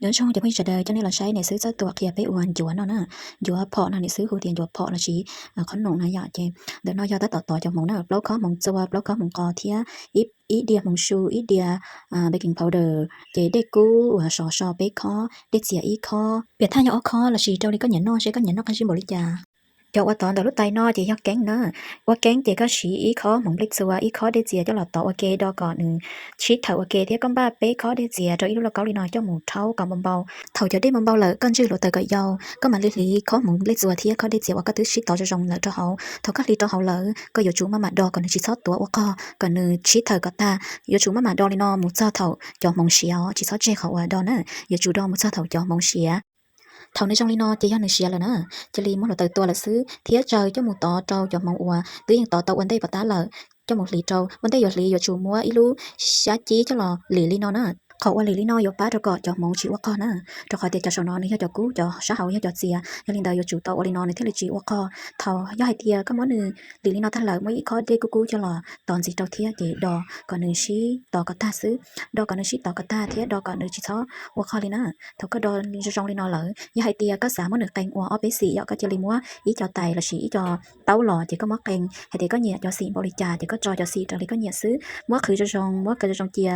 Nyob zoo cov phooj ywg sawv daws, coj nej los saib niam xwb txoj tua qhia peb ua ncuav no na. Ncuav phom no niam xwb hu tias ncuav phom lossis qhob noom na yom. Ces ntawm no yog tab tom tod cov hmoov na, plaub khob hmoov txua, plaub khob hmoov qos thiab ib diav hmoov su, ib diav baking powder, ces dej kub uas sov so peb khob, dej txias ib khob, piam thaj yog ob khob lossis raws li koj nyiam noj seb koj nyiam noj qab zib npaum li cas. Cov uas tod ntawm lub tais no ces yog keeb na. Ua keeb ces koj siv ib khob hmoov nplej txua, ib khob dej txias coj los tov ua ke, do kom nws sib thawm ua ke thiab koj npaj peb khob dej txias rau ib lub lauj kaub li no coj mus rhaub kom npau npau. Thaum cov dej npau npau lawm koj ntswj hluav taws kom yau, koj mam li hliv khob hmoov nplej txua thiab khob dej txias uas koj twb sib tov zoo zoo lawm rau hauv. Thaum koj hliv rau hauv lawm koj yuav tsum maj mam do kom nws tsis txhob tuav ua qog, kom nws sib thawm kom tag. Yuav tsum maj mam do li no mus txog thaum cov hmoov siav os, tsis txhob tseg qhov uas do na, yuav tsum do mus txog thaum cov hmoov siav. Thaum nws zoo li no ces yog nws siav lawm na, cia li muab hluav taws tua lawm xwb thiab tsaws coj mus tov rau cov hmoov uas twb yeej tov tau ua ntej pov tab lawm, coj mus hliv rau. Ua ntej yuav hliv yuav tsum muab ib lub xyab cib coj los lim li no na. Qhov uas lim li no yuav pab rau kom cov hmoov tsis ua qog na, rau qhov tias cov saum no nws yog cov kub, cov sab hauv yog cov txias, yog li ntawd yuav tsum tau ua li no nws thiaj li tsis ua qog. Thaum yog hais tias koj muab nws lim li no tag lawm, muab ib khob dej kub kub coj los tov ntxiv rau thiab ces do kom nws sib tov kom tag xwb. Do kom nws sib tov kom tag thiab do kom nws tsis txhob ua qog li na. Thaum koj do zoo zoo li no lawm, yog hais tias koj xav muab nws qee ua ob peb xim yom, koj cia li muab ib co tais lossis ib co taub los ces koj muab qee. Hais tias koj nyiam cov xim npaum li cas ces koj tso cov xim raws li koj nyiam xwb. Muab qhwv zoo zoo, muab kaw zoo zoo cia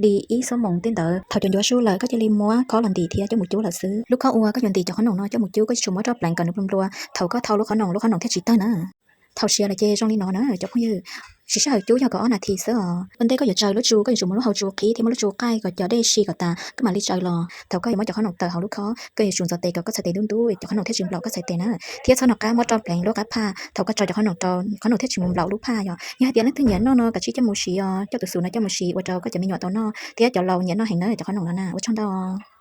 li ib xuab moos tej ntawd. Thaum cov ncuav su lawm koj cia li muab khob los ntim thiab coj mus cub lawm xwb. Lub khob uas koj yuav ntim cov qhob noom no coj mus cub koj yuav tsum muab roj pleev kom nws nplua nplua, thaum koj thau lub qhob noom, lub qhob noom thiaj tsis tawg na. Thaum siav lawm ces zoo li no na cov phooj ywg, siv sij hawm cub yog kaum ob nas this xwb os. Ua ntej koj yuav tsaws lub tsu koj yuav tsum muab lub hau tsu qhib thiab muab lub tsu qaij kom cov dej si kom tas, koj mam li tsaws los. Thaum koj yuav muab cov qhob noom tawm hauv lub khob koj yuav tsum ntxuav tes kom koj txhais tes ntub ntub, cov qhob noom thiaj tsis nplaum koj txhais tes na. Thiab txhob noj qab muab roj pleev lub qab phaj thaum koj tso cov qhob noom rau, qhob noom thiaj tsis mus nplaum lub phaj yom. Yog hais tias leej twg nyiam noj no kav tsij coj mus siv os, coj tus xus no coj mus siv ua rau koj cov me nyuam tau noj thiab cov laus nyiam noj heev na cov qhob noom no na. Ua tsaug ntau.